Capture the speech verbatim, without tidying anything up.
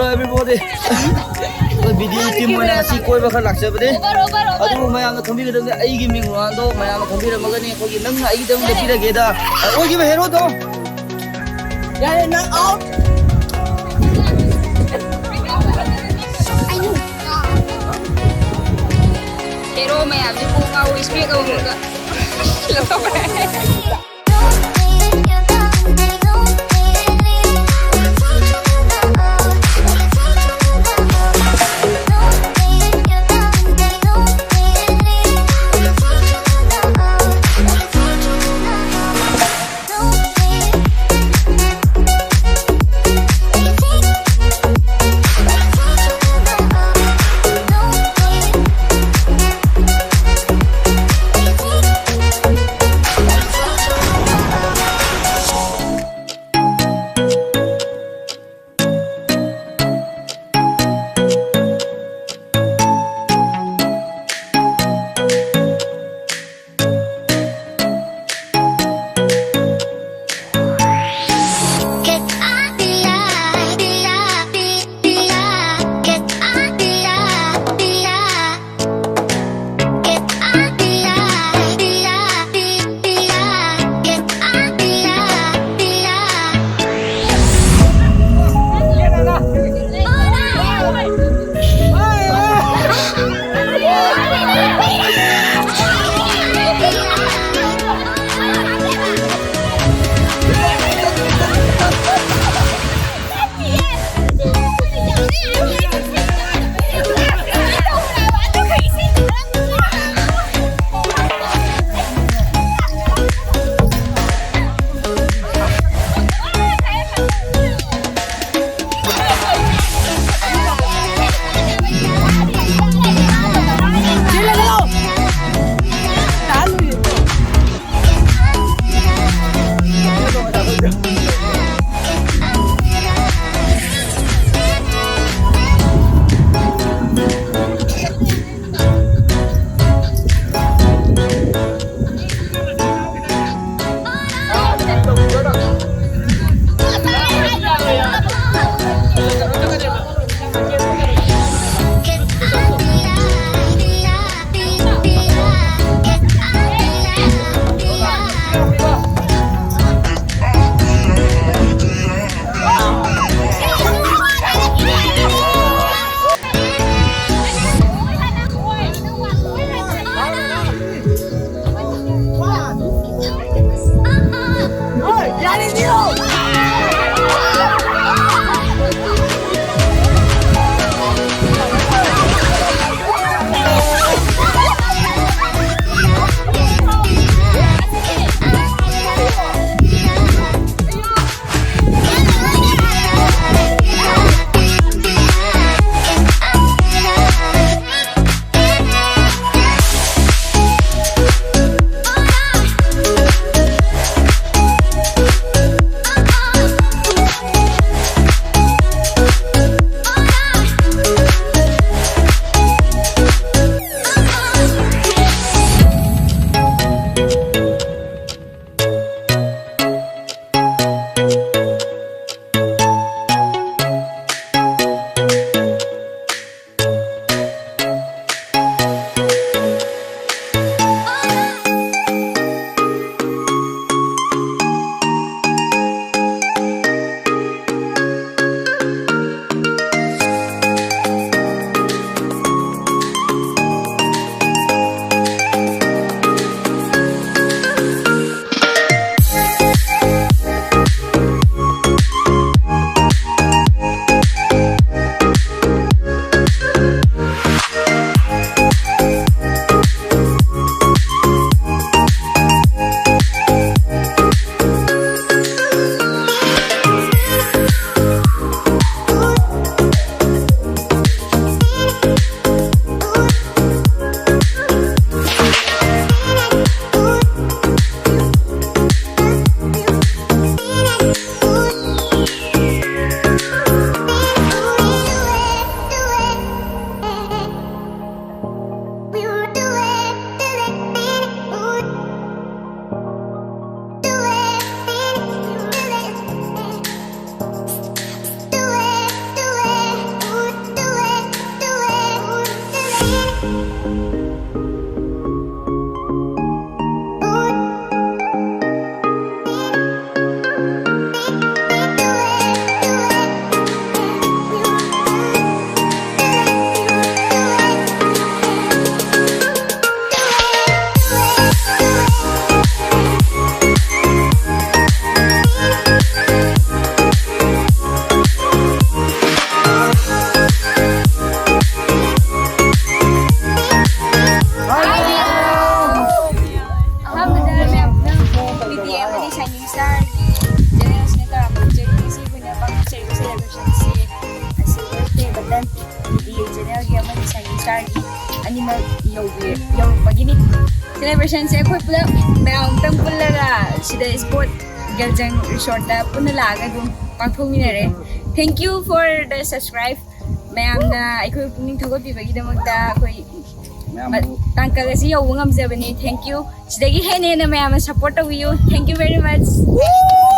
Everybody, ꯑꯩꯈꯣꯏ video team ꯑꯣꯏꯅ ꯉꯁꯤ ꯀꯣꯏꯕ ꯈꯔ ꯂꯥꯛꯆꯕꯅꯦ꯫ ꯑꯗꯨꯕꯨ ꯃꯌꯥꯝꯅ ꯈꯪꯕꯤꯒꯗꯕꯅꯤ, ꯑꯩꯒꯤ ꯃꯤꯡ ꯔꯣꯅꯥꯜꯗꯣ꯫ ꯃꯌꯥꯝꯅ ꯈꯪꯕꯤꯔꯝꯃꯒꯅꯤ, ꯑꯩꯈꯣꯏꯒꯤ ꯅꯪꯅ ꯑꯩꯒꯤꯗꯃꯛ ꯂꯦꯞꯄꯤꯔꯒꯦꯗ꯫ ꯑꯣꯏꯈꯤꯕ ꯍꯦꯔꯣꯗꯣ꯫ ꯌꯥꯔꯦ, ꯅꯪ ꯑꯥꯎꯠ꯫ ꯍꯦꯔꯣ ꯃꯌꯥꯝꯁꯦ ꯀꯣꯛ ꯉꯥꯎꯋꯤ, ꯏꯁꯄꯦꯛ ꯑꯃꯃꯝꯒ ꯂꯧꯊꯣꯛꯈ꯭ꯔꯦ꯫ ꯕꯤ ꯑꯦ ꯆꯦꯅꯦꯜꯒꯤ ꯑꯃꯗꯤ ꯁꯟꯅꯤ ꯁ꯭ꯇꯥꯔꯒꯤ ꯑꯅꯤꯃꯛ ꯌꯧꯕꯤ ꯌꯧꯔꯛꯄꯒꯤꯅꯤ꯫ ꯁꯦꯂꯦꯕ꯭ꯔꯦꯁꯟꯁꯦ ꯑꯩꯈꯣꯏ ꯄꯨꯂꯞ ꯃꯌꯥꯝ ꯑꯃꯇꯪ ꯄꯨꯜꯂꯒ ꯁꯤꯗ ꯁ꯭ꯄꯣꯔꯠ ꯒꯦꯜꯖꯪ ꯔꯤꯁꯣꯔꯠꯇ ꯄꯨꯟꯅ ꯂꯥꯛꯑꯒ ꯑꯗꯨꯝ ꯄꯥꯡꯊꯣꯛꯃꯤꯟꯅꯔꯦ꯫ Thank you for the subscribe꯫ ꯃꯌꯥꯝꯅ ꯑꯩꯈꯣꯏ ꯄꯨꯛꯅꯤꯡ ꯊꯧꯒꯠꯄꯤꯕꯒꯤꯗꯃꯛꯇ ꯑꯩꯈꯣꯏ ꯃ- ꯇꯥꯡꯀꯛ ꯑꯁꯤ ꯌꯧꯕ ꯉꯝꯖꯕꯅꯤ꯫ Thank you꯫ ꯁꯤꯗꯒꯤ ꯍꯦꯟꯅ ꯍꯦꯟꯅ ꯃꯌꯥꯝꯅ ꯁꯞꯄꯣꯔꯠ ꯇꯧꯕꯤꯌꯨ꯫ Thank you very much꯫